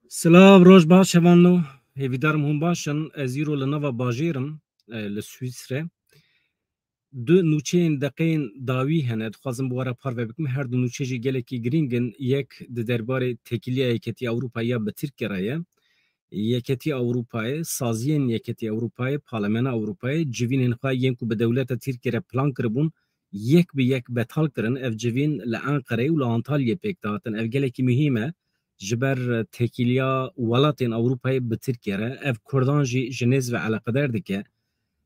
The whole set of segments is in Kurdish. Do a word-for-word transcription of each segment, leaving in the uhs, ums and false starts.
Silav, roj baş hevalno. Hêvîdarim hûn baş in. Ez îro li nava bajêr im, e, li Swîsre. Du nûçeyên deqeyên dawî hene, dixwazim bi we re parve bikim. Her du nûçe jî gelekî girîng in. Yek di derbarê têkiliya Yeketî Ewropa ya bi Tirkiye re ye. Yeketî Ewropayê, saziyên Yeketî Ewropayê, Parlamena Ewropayê civînên xwe yên ku bi dewleta Tirkiye re plan kiribûn, yek bi yek betal kirin. Ev civîn li Enqereyê û li Antalyayê pêk dihatin. Ev gelekî muhîm e. Ji ber, e, têkiliya welatên Ewropayê bi Tirkiye re, ev Kurdan jî ji nêz ve eleqedar dike.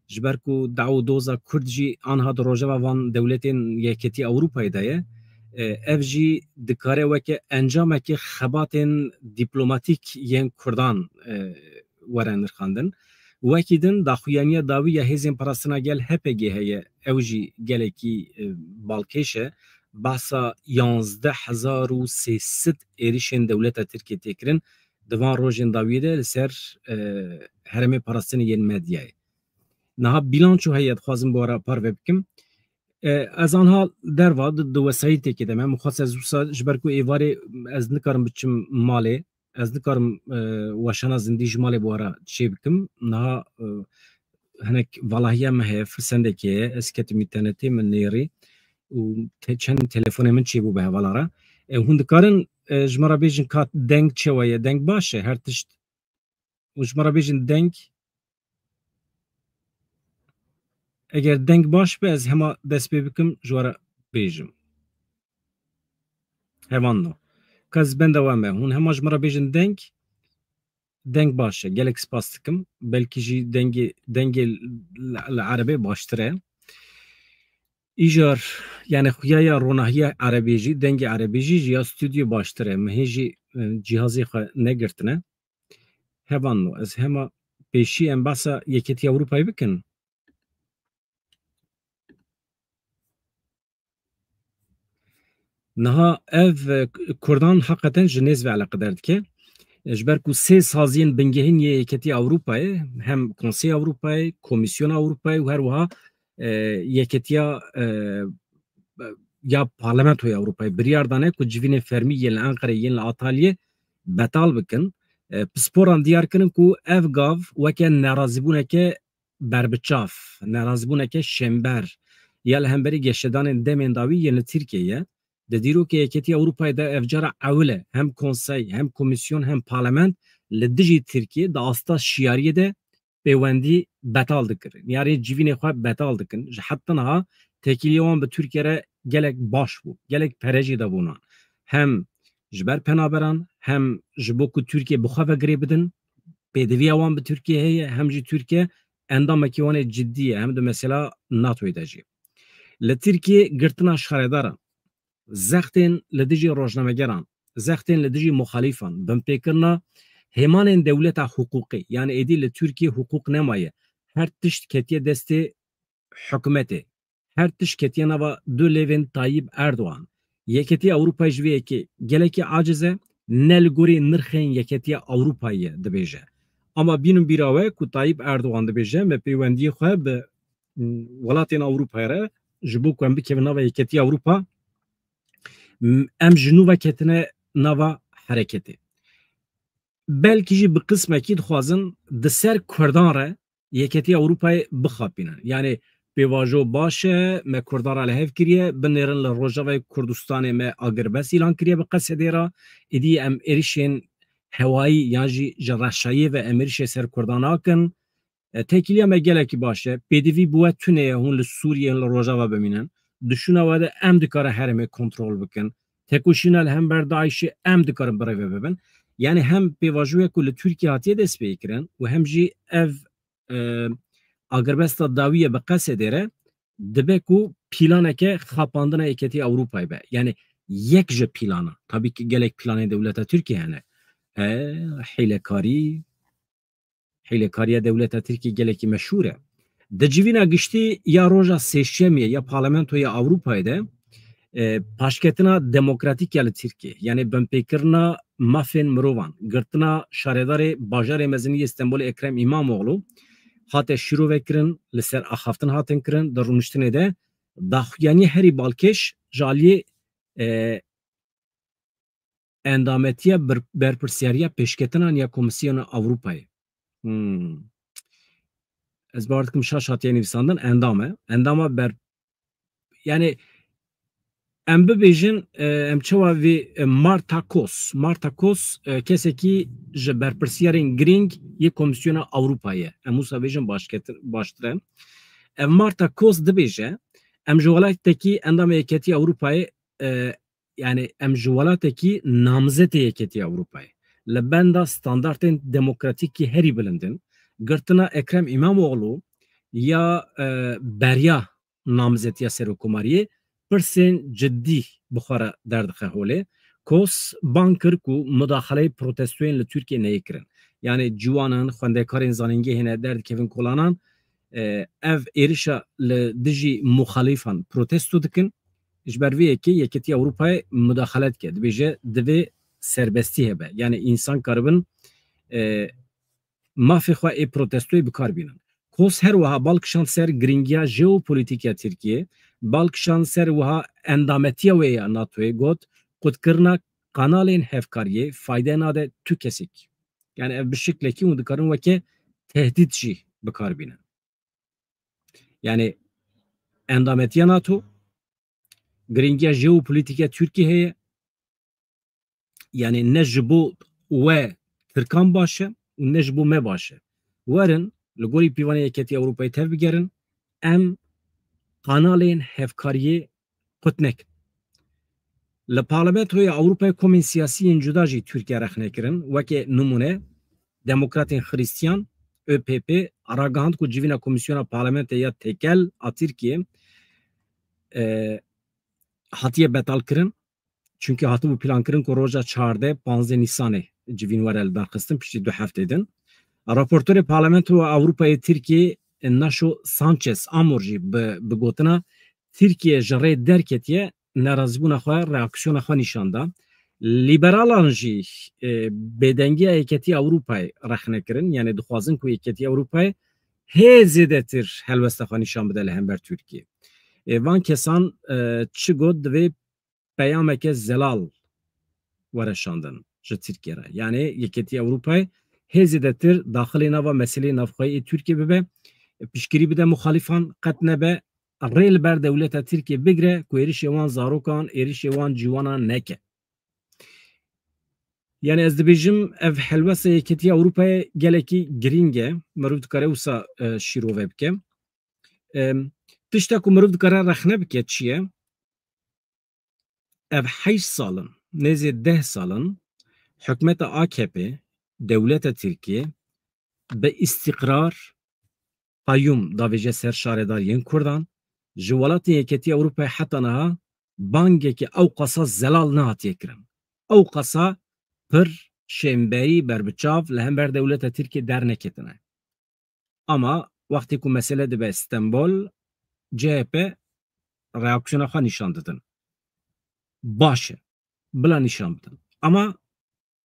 Ji ber ku daw û doza Kurd jî anha di rojeva van dewletên Yeketî Ewropayê de ye, e, ev jî dikare weke encamekê xebatên dîplomatîk yên Kurdan, e, were nirxandin. Wekî din, daxuyaniya dawî ya Hêzên Parastina Gel, H P G, heye. Ew jî gelekî, e, balkêş e. Behsa yanzdeh hezar û sê sed êrişên dewleta Tirkiyê tê kirin di van rojên dawiyê de li ser, e, herêmê parastinê yên medyayê. Niha bîlanço heye, dixwazim bi we re parve bikim. E, ez anha derva di, di wesayîtêkê de me. Min xwest ez wisa, ji ber ku êvarê ez nikarim biçim malê, ez nikarim, e, weşana zindî ji malê bi we re çê bikim. Niha, e, hinek valahiya me heye, firsendekê heye. Ez ketim înternetê, min nêrî û te-, çend telefonê min çêbû bi hevala re. E, hûn dikarin, e, ji me re bêjin ka deng çawa ye? Deng baş e, her tişt. Û ji me re bêjin deng. Eger deng baş be, ez hema dest pê bikim, ji we re bêjim. Hevalno. Ka ez benda we me. Hûn hema ji me re bêjin deng. Deng baş e. Gelek spas dikim. Belkî jî dengê, dengê li, li erebê baştir e. Îcar, yani xuya ya ronahiya erebê jî, dengê erebê jî, ji ya stûdyo baştir e. Min hê jî, e, cîhazê xwe negirtine. Hevalno, ez hema pêşî em behsa Yeketî Ewropayê bikin. Niha ev, e, Kurdan heqeten ji nêz ve eleqedar dike. E, ji ber ku sê saziyên bingehîn yê Yeketî Ewropayê, hem Konsey Ewropayê, Komîsyona Ewropayê û her wiha, e, Yeketiya, e, ya Parlamentoya Ewropayê biryar dane ku civînên fermî yên li Enqereyê, yên li Antalyayê betal bikin. E, pisporan diyar kirin ku ev gav weke nerazîbûneke berbiçav, nerazîbûneke şênber ya li hemberî geşedanên demên dawî yên li Tirkiyeyê ye. Di dîrokê Yeketî Ewropayê de ev cara ewil e, hem konsey, hem komîsyon, hem parlament li dijî Tirkiyê di asta şiyariyê de pêwendî betal dikirin. Yarê civînê xwe betal dikin. Ji heta niha têkiliya wan bi Tirkiye re gelek baş bû. Gelek pere jî dabû wan. Hem ji ber penaberan, hem ji bo ku Tirkiye bi xwe ve girê bidin, pêdiviya wan bi Tirkiye heye, hem jî Tirkiye endamekî wan ê cidî ye, hem di mesela NATOyê de jî. Li Tirkiye girtina şaredaran, zextên li dijî rojnamegeran, zextên li dijî muxalîfan, binpêkirina hêmanên dewleta hiqûqê, yani êdî li Tirkiye hiqûq nemaye, her tişt ketiye destê hikûmetê. Her tişt ketiye nava du lêvên Tayyip Erdogan. Yeketiya Ewropayê ji vê yekê gelekî aciz e, ne li gorî nirxên Yeketiya Ewropayê ye, dibêje. Ama bînin bîra we ku Tayyip Erdogan dibêje, me pêwendiyê xwe bi, m, welatên Ewropayê re, ji bo ku em bikevin nava Yeketiya Ewropa, m, em ji nû ve ketine nava hereketê. Belkî jî bi qismekî dixwazin di ser Kurdan re Yeketiya Ewropayê bixapînin. Yani pêvajo baş e, me Kurdan re li hev kiriye, binêrin li Rojavayê Kurdistanê me agirbest îlan kiriye bi Qesedê re. Êdî em êrişên hewayî yan jî ji reşayê ve em êrişê ser Kurdan nakin. E, têkiliya me gelekî baş e. Pêdivî bi we tune ye hûn li Sûriyê, hûn li Rojava bimînin. Di şûna we de em dikare herêmê kontrol bikin. Tekoşîna li hember DAIŞê em dikarin birêve bibin. Yani hem pêvajoyê ku li Tirkiye hatiye destpêkirin û hem jî ev, e, agirbesta dawî ye bi Qesedê re, dibe ku planeke xapandina Yeketiya Ewropayê be. Yani yek ji plana, tabii ki gelek planê dewleta Tirkiye hene. E, hîlekarî, hîlekariya dewleta Tirkiyê gelekî meşhûr e. Di civîna giştî ya roja sêşemiyê ya Parlamentoya Ewropayê de, e, paşketina demokratîk ya li Tirkiyê, yani binpêkirina mafên mirovan, girtina şaredarê bajarê mezin yê Stenbolê Ekrem Îmamoğlu hate şîrovekirin, li ser axaftin hatin kirin, di rûniştinê de daxuyaniyê herî balkêş ji aliyê, e, endametiya berpirsiyariya pêşketinan ya Komîsyona Ewropayê. Hmm. Ez bawer dikim şaş hatiye nivîsandin, endam e. Endama ber yani em bibêjin, e, em çawa vê, e, Marta Kos. Marta Kos, e, kesekî ji berpirsiyarên girîng yê Komîsyona Ewropayê. Em wisa bêjin baştir e. Ev Marta Kos dibêje, em ji welatekî endamê Yeketiya Ewropayê, e, yani em ji welatekî namzetê Yeketiya Ewropayê li benda standartên demokratîkî herî bilind in. Girtina Ekrem Îmamoğlu ya, e, beriya namzetiya serokkomariyê pirsên cidî bi xwe re derdixe holê. Kos bang kir ku mudaxeleyê protestoyên li Tirkiyê neyê kirin. Yani ciwanan, xwendekarên zanîngehê ne derdikevin kolanan, e, ev êrişa li dijî muxalîfan protesto dikin. Ji ber vê yekê Yeketiya Ewropayê mudaxele dike. Dibêje divê serbestî hebe. Yani însan karibin, e, mafê xwe ê protestoyê bi kar bînin. Kos her wiha bal kişand ser girîngiya jeopolîtîk ya Tirkiyê, bal kişand ser wiha endametiya wê ya NATOyê, got, qutkirina kanalên hevkariyê fayde nade tu kesekî. Yani ev bi şiklekî hûn dikarin weke tehdît jî bi kar bînin. Yani endametiya NATO, girîngiya jeopolîtîk ya Tirkiyê heye. Yani ne ji bo we Tirkan baş e û ne ji bo me baş e. Werin li gorî pîvanê Yeketiya Ewropayê tev bigerin, em kanalên hevkariyê qut nekin. Li Parlamentoya Ewropayê komên siyasî yên cuda jî Tirkiye rexne kirin. Weke nimûne, Demokratên Xristiyan, ÖPP, ragihand ku civîna Komîsyona Parlamentê ya Tekel a Tirkiyê, e, hatiye betal kirin. Çunkî hatibû plankirin ku roja çardeh, panzdeh Nîsanê civîn were lidarxistin, piştî du heftê din. Raportorê Parlamentoya Ewropayê Tirkiyê, Nacho Sanchez Amor jî bi, bi gotina Tirkiye ji rê derketiye, nerazîbûna xwe, reaksiyona xwe nîşan da. Lîberalan jî, e, bêdengiya Yeketiya Ewropayê rexne kirin, yani dixwazin ku Yeketiya Ewropayê hê zêdetir helwesta xwe nîşan bide li hember Tirkiyê. E, van kesan, e, çi got, divê peyameke zelal were şandin ji Tirkiye re. Yani Yeketiya Ewropayê hê zêdetir daxilê nava meseleyê navxweyî ê Tirkiye bibe, piştgirî bide muxalîfan, qet nebe rê li ber dewleta Tirkiye bigre ku êrişê wan zarokan, êrişê wan ciwanan neke. Yani ez dibêjim ev helwesta Yeketiya Ewropayê gelekî girîng e. Meriv dikare wisa, e, şîrove bike. Em, tişta ku meriv dikare rexne bike çi ye? Ev heşt sal in, nêzê deh sal in, hikûmeta A K P, dewleta Tirkiyê bi îstîqrar, qeyûm davêje ser şaredariyên Kurdan, ji welatên Yeketiya Ewropayê heta niha bangekî ew qasa zelal nehatiye kirin. Ew qasa pir şênberî berbiçav li hember dewleta Tirkiyê derneketine. Ama wextê ku mesele dibe Stenbol, C H P reaksiyona xwe nîşan didin. Baş e, bila nîşan bidin. Ama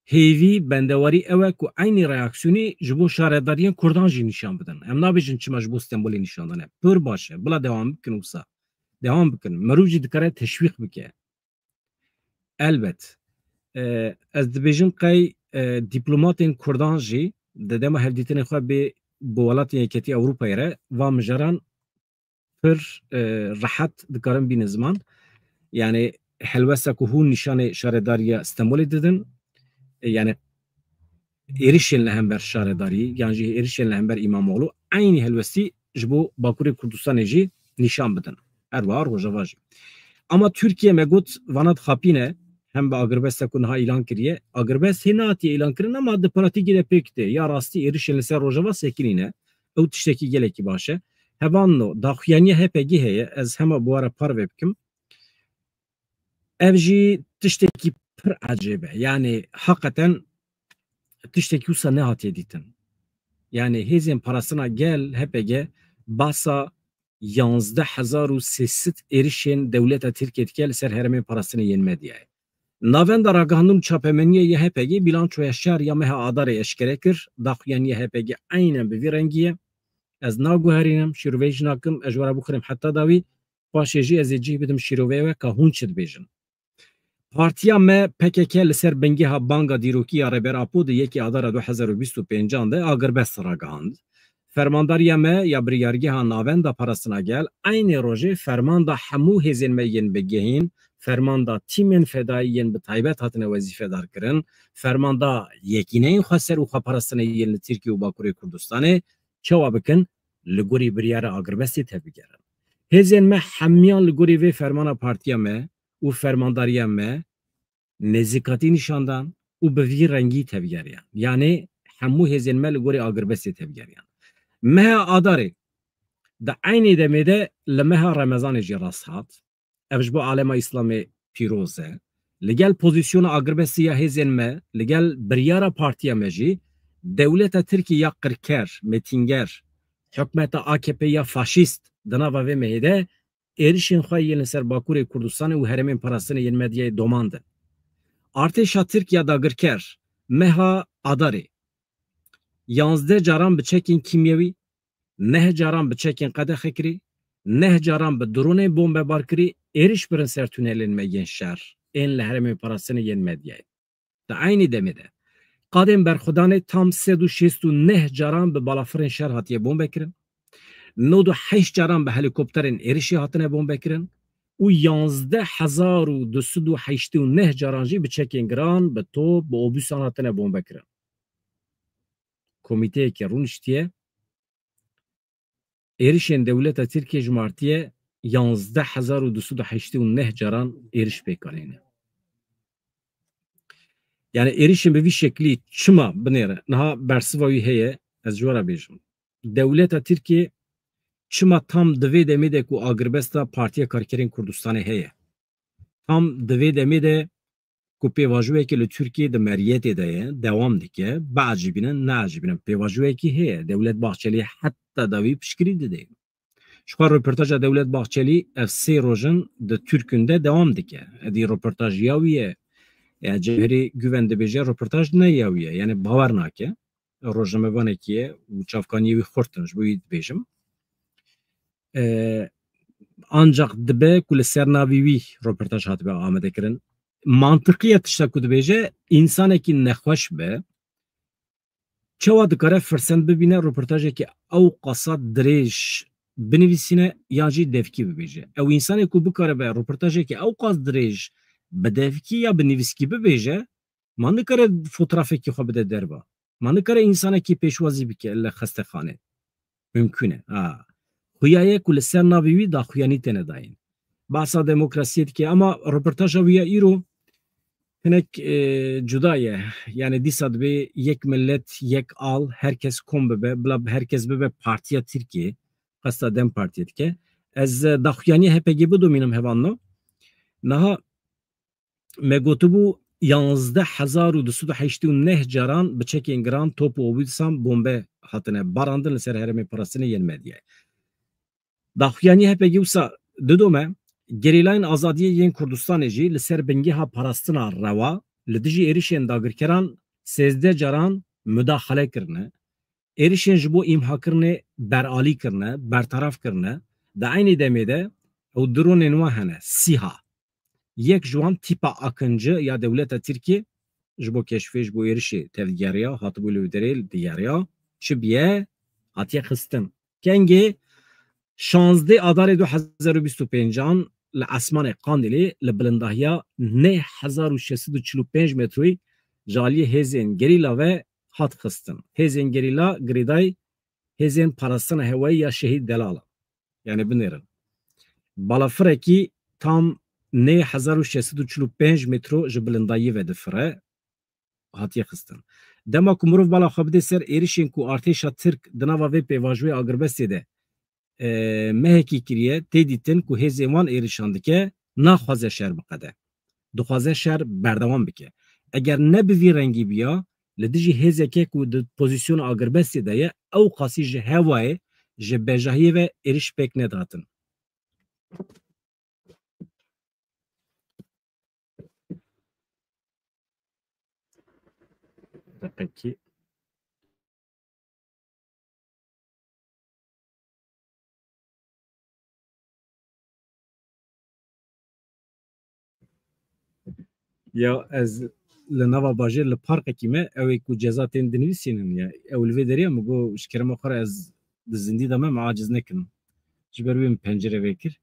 hêvî, bendewarî ew e ku eynî reaksiyonî ji bo şaredariyên Kurdan jî nîşan bidin. Em nabêjin çima ji bo Stenbolê nîşan dane. Pir baş e, bila dewam bikin wisa. Dewam bikin. Mirov jî dikare teşwîq bike. Elbet. E, ez dibêjim qey, e, dîplomatên Kurdan jî di dema hevdîtinê xwe bê bi welatên Yeketî Ewropayê re, van mijaran pir, e, rehet dikarin bînin ziman. Yani helwesta ku hûn nîşanê şaredariya Stenbolê didin, e, yani êrişên li hember şaredarî yan jî êrişên li hember Îmamoğlu eynî helwestî ji bo Bakurê Kurdistanê jî nîşan bidin. Her wiha Rojava jî. Ama Tirkiye me got vana dixapîne, hem bi agirbesta ku niha îlan kiriye. Agirbest hê nehatiye îlan kirin ama di pratîkê de pêk tê. Ya rastî êrişên li ser Rojava sekinîne. Ew tiştekî gelekî baş e. Hevalno, daxuyaniya H P G heye, ez hema bi we re parve bikim. Ev jî tiştekî pir ecêb e. Yani heqeten tiştekî wisa nehatiye dîtin. Yani hêzên parastina gel, H P G, basa yanzdeh hezar û sê sed êrişên dewleta Tirkiyê dike li ser herêmên parastinê yên medyayê. Navenda ragihandin û çapemeniyê ya H P G bîlançoya şer ya meha Adarê eşkere kir. Daxuyaniya H P G eynen bi vî rengî ye. Ez naguherînim, şîroveyê jî nakim, ez ji we re bixwînim heta dawî. Paşê jî ez ê cih bidim şîroveyê we ka hûn çi dibêjin. Partiya me P K K li ser bingeha banga dîrokî ya Rêber Apo di yekê Adara du hezar û bîst û pêncan de agirbest ragihand. Fermandariya me ya Biryargeha Navenda Parastina Gel eynê rojê fermanda hemû hêzên me yên bigehîn, fermanda tîmên fedayî yên bi taybet hatine wezîfedar kirin, fermanda yekîneyên xweser û xweparastinê yên li Tirkiye û Bakurê Kurdistanê çawa bikin, li gorî biryara agirbestê tevbigerin. Hêzên me hemiyan li gorî vê fermana partiya me û fermandariya me nêzîkatî nîşan dan û bi vî rengî tevgeriyan. Yanî hemû hêzên me li gorî agirbestê tevgeriyan. Meha Adarê di eynî demê de li meha Remezanê jî rast hat. Ev ji bo alema Îslamê pîroz e. Li gel pozîsyona agirbestî ya hêzên me, li gel biryara partiya me jî dewleta Tirkî ya qirker, mêtînger, hikûmeta A K P ya faşîst di nava vê mehê de êrişên xwe yên li ser Bakurê Kurdistanê û herêmên parastinê yên medyayê domandin. Artêşa Tirk ya dagirker meha Adarê yanzdeh caran bi çekên kîmyewî, neh caran bi çekên qedexekirî, neh caran bi dronên bombebarkirî êriş birin ser tunelên me yên şer, ên li herêmên parastinê yên medyayê. Di eynî demê de qadên berxwedanê tam sed û şêst û neh caran bi balafirên şer hatiye bombekirin. Nod û heşt caran bi helîkopterên êrişî hatine bombekirin û yanzdeh hezar û du sed û heştê û neh caran jî bi çekên giran, bi top, bi obûsan hatine bombekirin. Komîteyeke rûniştiye êrişên dewleta Tirkiyê jimartiye yanzdeh hezar û du sed û heştê û neh caran êriş pêk anîne. Yani êrişên bi vî şeklî çima binêre? Niha bersiva wî heye, ez ji we re bêjim. Dewleta Tirkiyê çima tam di vê demê de ku agirbesta Partiya Karkerên Kurdistanê heye? Tam di vê demê de ku pêvajoyeke li Tirkiyê di meriyetê de ye, dewam dike, biecibînin, neecibînin, pêvajoyekî heye. Dewlet Bahçelî heta dawî piştgirî dide. Ji xwe röportaja Dewlet Bahçelî ev sê roj in di Tirkûn de dewam dike. Edî röportaj ya wî ye. Ya Cevherî Güven dibêje röportaj ne ya wî ye. Yani bawer nake. Rojnamevanekî ye û çavkaniyê wî xurt in, ji bo wî dibêjim. E, ancak dibe ku li ser navê wî röportaj hatibe amade kirin. Mantiqiye tişta ku dibêje, însanekî nexweş be, çawa dikare firsend bibîne röportajekî ew qasa dirêj binivîsîne yan jî devkî bibêje? Ew însanê ku bikaribe röportajekî ew qas dirêj bi devkî ya bi nivîskî bibêje, ma nikare fotrafekî xwe bide derva. Ma nikare însanekî pêşwazî bike li xestexanê. Mimkûn e. Ha. Xuya ye ku li ser navê wî daxuyanî têne dayîn. Bahsa demokrasiyê dike, ama röportaja wî ya îro hinek, e, cuda ye. Yani dîsa dibê yek millet, yek al, herkes kom bibe, bila herkes bibe Partiya Tirkiyê, qesta DEM Partiyê dike. Ez, e, daxuyaniyê H P G bidomînim hevalno. Niha me gotibû yanzdeh hezar û du sed û heştê û neh caran bi çekên giran, top û obûsan bombe hatine barandin li ser herêmê parastinê yên medyayê. Daxuyaniyê H P G wisa didome, gerîlayên azadiyê yên Kurdistanê jî li ser bingeha parastina rewa li dijî êrişên dagirkeran sêzdeh caran mudaxale kirine. Êrişên ji bo îmhakirinê beralî kirine, bertaraf kirine. Di eynî demê de ew dronên wan hene, sîha. Yek ji wan tîpa Akıncı ya dewleta Tirkiyê ji bo keşfê, ji bo êrişê tevdigeriya, hatibû li wê derê digeriya, çi biye, hatiye xistin. Kengê şazdeh Adarê du hezar û bîst û pêncan li esmanê Qandîlê li bilindahiya neh hezar û şeş sed û çil û pênc metroyî ji aliyê hêzên gerîla ve hat xistin. Hêzên gerîla girêdayî hêzên parastina hewayî ya Şehîd Delal a. Yani binêrin. Balafirekî tam neh hezar û şeş sed û çil û pênc metro ji bilindayî ve difire, hatiye xistin. Dema ku mirov bala xwe bidê ser êrişên ku artêşa Tirk di nava vê pêvajoyê agirbestê de, e, mehekî kiriye, tê dîtin ku hêzên wan êrişan dike, naxwaze şer biqede. Dixwaze şer berdewam bike. Eger ne bi vî rengî biya, li dijî hêzeke ku di pozîsyona agirbestê de ye, ew qasî ji hewayê, ji bejahiyê ve êriş pêk nedihatin. Deqekî. Ya ez li nava bajêr li parkekî me, ew ê ku ceza tên dinivîsînin ya, ew li vê derê ye, min got, ji kerema xwe re ez di zindî de me, me aciz nekin. Ji ber wê min pencere vekir.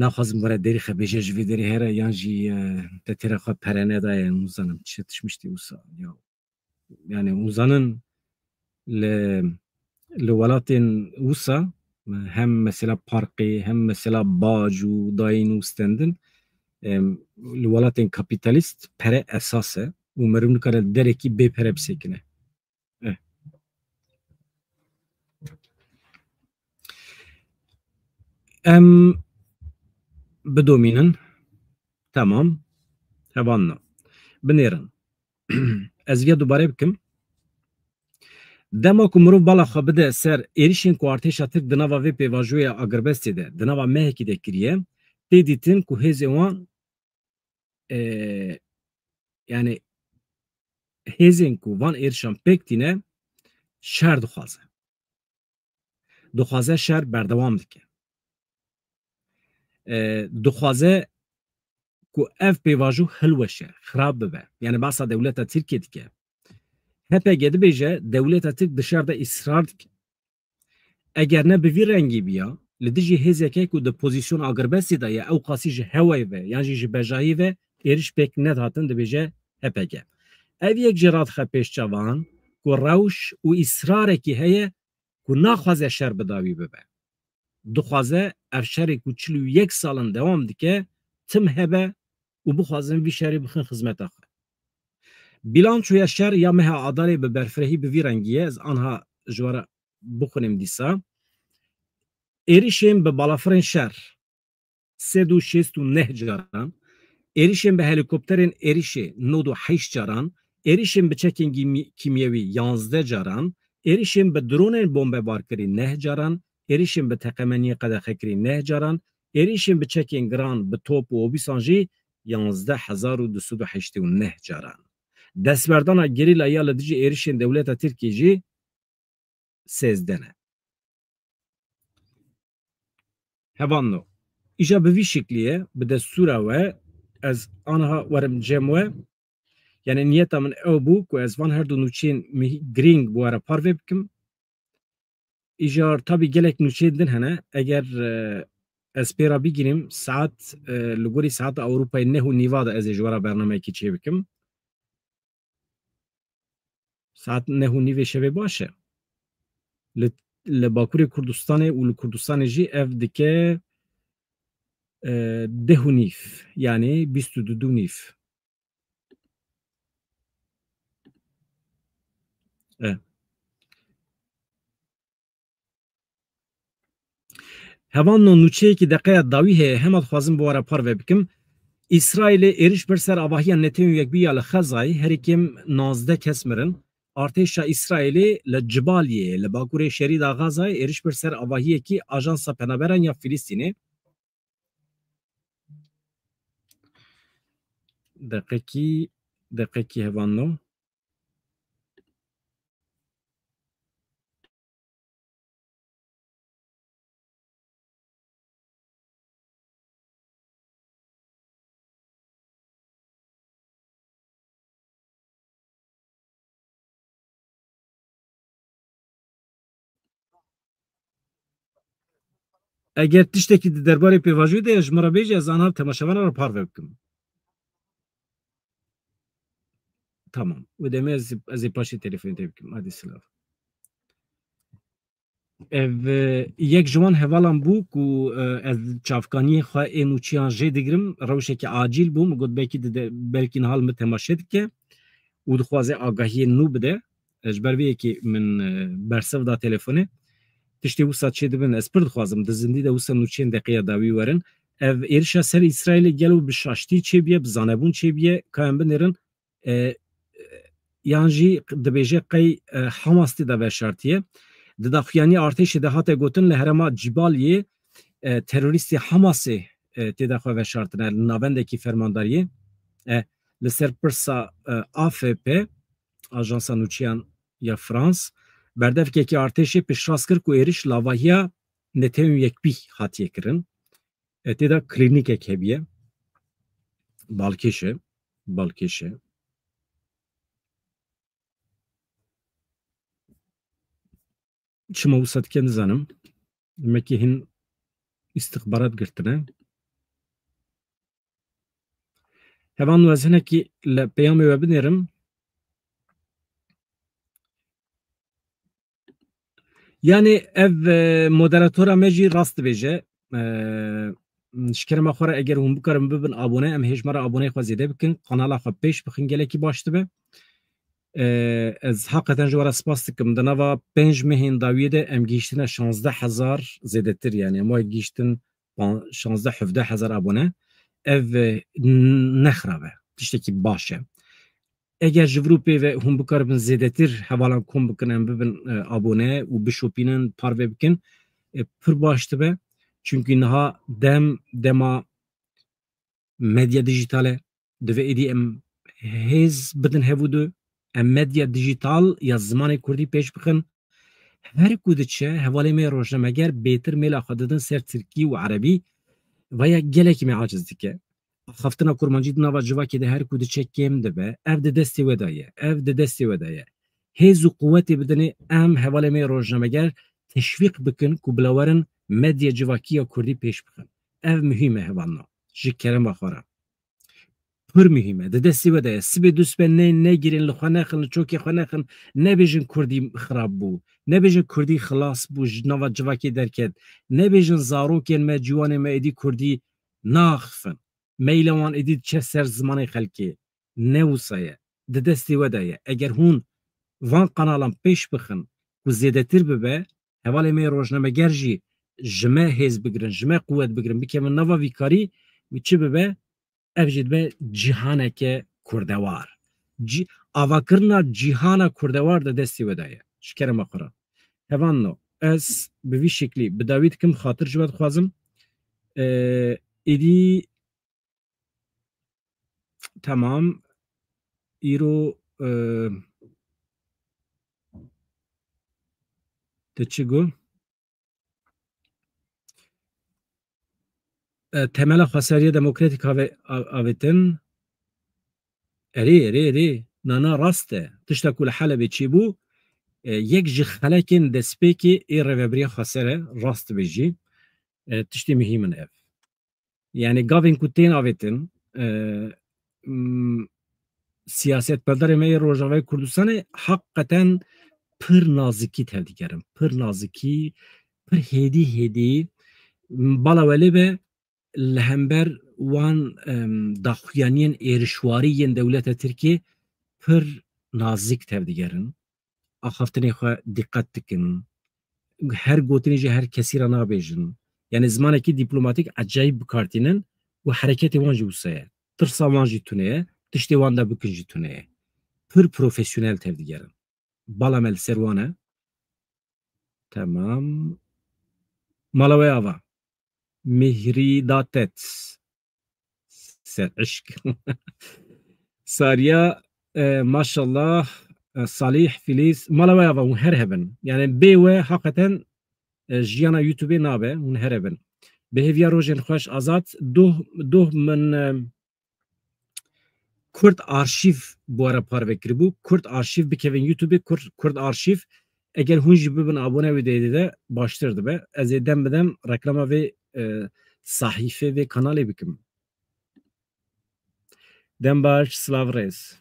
Naxwazim were derî xebêje ji vê derê here, yan jî, e, te têra xwe pere nedaye, nizanim çi tişmiştî wisa. Ya, yani, nizanin li, li welatên wisa hem mesela parkê, hem mesela bac û dayîn û stendin, em, li welatên kapîtalîst pere esas e û meriv nikare derekî bê pere bisekine. Eh. Em bidomînin. Tamam. Hevanna. Binêrin. Ez viya dubare bikim. Dema ku mirov bala xwe bide ser êrişên ku artêşa Tirk di nava vê pêvajoya agirbestê de, di nava mehekî de kiriye, tê dîtin ku hêzên wan, e, yani hêzên ku van êrişan pêk tîne, şer dixwaze. Dixwaze şer berdewam dike. E, dixwaze ku ev pêvajo hilweşe, xirab bibe. Yani behsa dewleta Tirkiyê dike. H P G dibêje dewleta Tirk di şer de îsrar dike. Eger ne bi vî rengî biya, li dijî hêzeke ku di pozîsyon agirbestî de ye, ew qasî ji hewayê ve yan jî ji bejahiyê ve êriş pêk nedihatin, dibêje H P G. Ev yek jî radixe pêş çavan ku rewş û îsrarekî heye ku naxwaze şer bi dawî bibe. Dixwaze ev şerê ku çil û yek sal in dewam dike, tim hebe û bixwazin vî şerê bixin xizmeta xwe. Bîlançoya şer ya meha Adarê bi berfirehî bi vî rengî ye, ez anha ji we re bixwînim dîsa. Êrişên bi balafirên şer, sed û şêst û neh caran, êrişên bi helîkopterên êrişê nod û heşt caran, êrişên bi çekên gîmî-, kîmyewî yanzdeh caran, êrişên bi dronên bombebarkirî neh caran, êrişên bi teqemeniyê qedexekirî neh caran, êrişên bi çekên giran, bi top û obîsan jî yanzdeh hezar û du sed û heştê û neh caran. Destberdana gerîla ya li dijî êrişên dewleta Tirkiyê jî sêzdeh ne. Hevanno. Îja bi vî şiklî ye, bi destûra we, ez aniha werim cem we. Yani niyeta min ew bû ku ez van her du nûçeyên mih-, girîng bi we re parve bikim. Îjar tabî gelek nûçeyên din hene. Eger, e, ez pê re bigînim, saet, e, li gorî saeta Ewropayê neh û nîva de ez ê ji we re bernameyekî çêbikim. Saet neh û nîvê şevê baş e. Li, li Bakurê Kurdistanê û li Kurdistanê jî ev dike, e, deh û nîv, yanî bîst û du nîv. E. Hevanno, nûçeyekî deqeya dawî heye, hema dixwazim bi we re parve bikim. Îsraîlê êriş bir ser avahiya Netewên Yekbûyî ya li Xezayê, herî kêm nazdeh kes mirin. Artêşa Îsraîlê li Cibaliyê, li bakurê şerî de Xezayê, êriş bir ser avahiyekî Ajansa Penaberan ya Filistînê. Deqekî, deqekî hevanno. Eger tiştekî di derbarê pêvajoyê de ye, ji min re bêje, ez aniha temaşevanan re parve bikim. Tamam. Wê demê ez, ez ê paşê telefonê te bikim. Hadi silav. Ev, e, yek ji wan hevalan bû ku, e, ez çavkaniyê xwe ê nûçiyan jê digirim, rewşeke acîl bû, min got belkî dide, belkî niha li min temaşe dike û dixwaze agahiyên nû bide. E, ji ber vê yekê min, e, bersiv da telefonê. Tiştê wisa çêdibin, ez pir dixwazim, di zindî de wisa nûçeyên deqeya dawî werin. Ev êrişa ser Îsraîlê gelo bi şaştî çêbûye, bi zanebûn çêbûye, ka em binêrin, e, e, yan jî dibêje qey, e, Hamas tê de veşartiye. Di daxuyanî artêşê de hate gotin li herêma Cibaliyê, e, terorîstê Hamasê, e, tê de xwe veşartine li navendekî fermandariyê. E, li ser pirsa, e, A F P, Ajansa Nûçiyan ya Frans, berdevkekî artêşê piştrast kir ku êriş li avahiya Netewên Yekbûyî hatiye kirin. E, tê de klînîkek hebûye. balkêş e. Balkêş e. Çima wisa dike nizanim. Demekî hin îstixbarat girtine. Hevan ez hinekî li peyamê we binêrim. Yani ev, e, moderatora me jî rast dibêje. E, ji kerema xwe re eger hûn bikarin bibin abone, em hêj me re aboneyê xwe zêde bikin, kanala xwe pêş bixin, gelekî baş dibe. E, ez heqeten ji we re spas dikim. Di nava pênc mehên dawiyê de em gihîştine şazdeh hezar zêdetir, yani em wayê gihîştin pan-, şazdeh hevdeh hezar abone. Ev, e, n-, ne xirab e. Tiştekî baş e. Eger ji vir û pê ve hûn bikaribin zêdetir hevalan kom bikin, em bibin, e, abone û bişopînin, parve bikin, e, pir baş dibe. Çunkî niha dem, dema medya dijîtal e. Divê êdî em hêz bidin hevûdu, em medya dijîtal ya zimanê kurdî pêş bixin. Her ku diçe, hevalê me rojnameger bêtir mêla xwe didin ser tirkî û erebî, vaya gelekî me aciz dike. Axaftina kurmancî di nava civakê de her ku diçe kêm dibe, ev di destê we de ye, ev di destê we de ye. Hêz û quwetê bidinê, em hevalê me rojnameger teşwîq bikin ku bila werin medya civakî ya kurdî pêş bixin. Ev muhîm e hevalno, ji kerema xwe re. Pir muhîm e. Di destê we de ye. Sibê du sibe ne, negirên, li xwe nexin, li çokê xwe nexin. Nebêjin kurdî xirab bû. Nebêjin kurdî xilas bû, ji nava civakê derket. Nebêjin zarokên me, ciwanên me êdî kurdî naxifin. Meyla wan êdî diçe ser zimanê xelkê. Ne wisa ye. Di destê we de ye. Eger hûn van kanalan pêş bixin ku zêdetir bibe, hevalê me rojnameger jî ji me hêz bigirin, ji me quwet bigirin, bikevin nava vî karî, û çi bibe, ev jî dibe cîhaneke kurdewar. Cî-, avakirina cîhana kurdewar di destê we de ye. Ji kerema xwe re. Hevalno, ez bi vî şeklî bi dawî dikim, xatir ji we dixwazim. Ee, êdî Tamam. Îro, e, te çi got? E, temela xweseriya demokratîk have-, a-, avêtin. Erê, erê, erê. Na, na, rast e. Tişta ku li Helebê çêbû, e, yek ji xelekên destpêkê ê rêveberiya xweser e, rast dibêjî. E, tiştê muhîm in ev. Yani gavên ku tên avêtin, e, m, siyasetmedarê me yê Rojavayê Kurdistanê heqeten pir nazikî tevdigerin. Pir nazikî, pir hêdî hêdî, m, bala welê be li hember wan, em, daxuyaniyên êrişwarî yên dewleta Tirkiyê pir nazik tevdigerin. Axaftinê xwe dîqet dikin. Her gotinê jî her kesî re nabêjin. Yani zimanekî dîplomatîk ecayîb bi kar tînin û hereketê wan jî wisa ye. Tirsa wan jî tune ye, tiştê wan de bikin jî tune ye. Pir profesyonel tevdigerin. Bala me li ser wan e. Temam. Mala we ava. Mihrî datet. Ser eşk. Sariya, e, maşallah, e, Salih, Filiz, mala we ava hûn her hebin. Yani bê we hakikaten, e, jiyana YouTubeê nabe, hûn her hebin. Bi hêviya rojên xweş Azad, doh, doh min, e, Kurd Arşîv bi we re parve kiribû. Kurd Arşîv bikevin YouTubeê, Kurd, Kurd Arşîv. Eger hûn jî bibin abone wê dê de baştir dibe. Ez ê dem bi dem reklama vê, e, sahîfê, vê kanalê bikim. Dem baş, silav rêz.